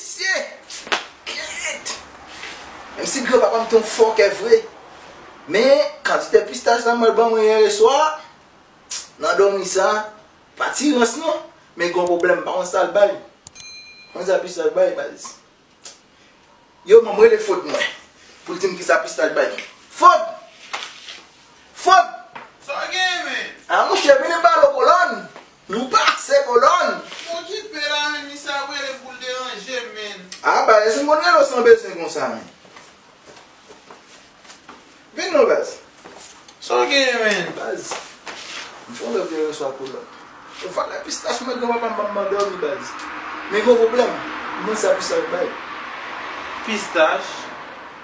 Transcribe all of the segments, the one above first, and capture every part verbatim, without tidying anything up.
Mesye! Kèt! Menm si granpapa m te yon fòkè vre, men kantite pistach sa m al ban mwen yè swa, nan dòmi sa, pa ti rans non, men gen yon pwoblèm, m pa konn sa l bay. Konn sa pistach bay, baz. Yo, man, m rele Fod mwen, pou l di m kisa pistach bay. Fod! Fod! Sa w genyen, men? A, monchè, vini ba lo kolòn. Nou pase kolòn. M okipe la, men misye ap rele pou l deranje m, men. A, baz, èske m konn rele w san bezwen konsa, men? Vin non, baz. Sa w genyen, men? Baz, m fè yon love yè swa kolòn. Valè pistach mwen granpapa m ban m nan dòmi, baz. Men gen yon pwoblèm. M konn sa pistach bay. Pistach?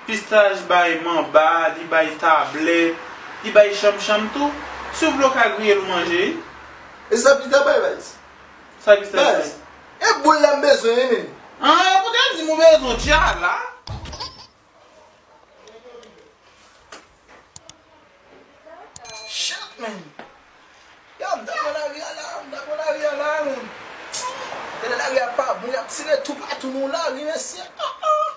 Pistach bay manba, li bay tablèt, li bay chanmchanm tou. Si w vle w ka griye l ou manje, wi. E sa pistach bay, baz? Sa pistach bay? Baz, e boul la m bezwen, wi, men. An, pou te di m ou bezwen w tja la. Shit, man. Yo, m ta pran lari a la, m ta pran lari a la, man. Gade lari a pa bon, y ap tire toupatou nan lari, mesye. Ah, ah.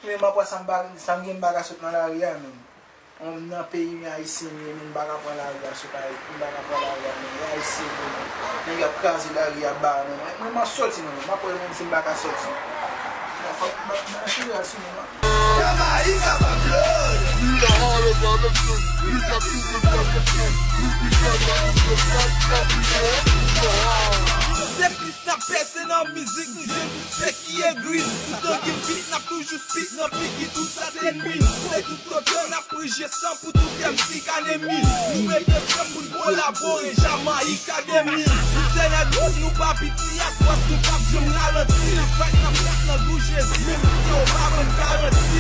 Men m ap wè sa m pa, sa m gen m pa ka sot nan lari a, man. Yon nan peyi m, Ayisyen m ye, men m pa ka pran lari a sou kay, m pa ka pran lari a, men e Ayisyen m ye, men. Nèg ap kraze lari a ba nou, men mwen m ap soti, non, m ap wè menm si m pa ka soti. Fòk m ap mache al sou mwen. Jamaica pa blood. We are all about the truth. We got to the direction. We be done like the sun. Everywhere. Se plis n ap pèse nan mizik, nou jwenn tout se ki egri. Toutan gen bit, n ap toujou spit nan figi tout sa t ènmi. Se tout otan n ap prije san pou tout M C k anemi. Nou mete frè m pou n kolabore, Jamaica demi. Nou se nèg wood, nou pa piti, ak fòs nou p ap janm ralanti. Nan fèt n ap fèt nan gou Jezi, menm si yo pa ban n garanti.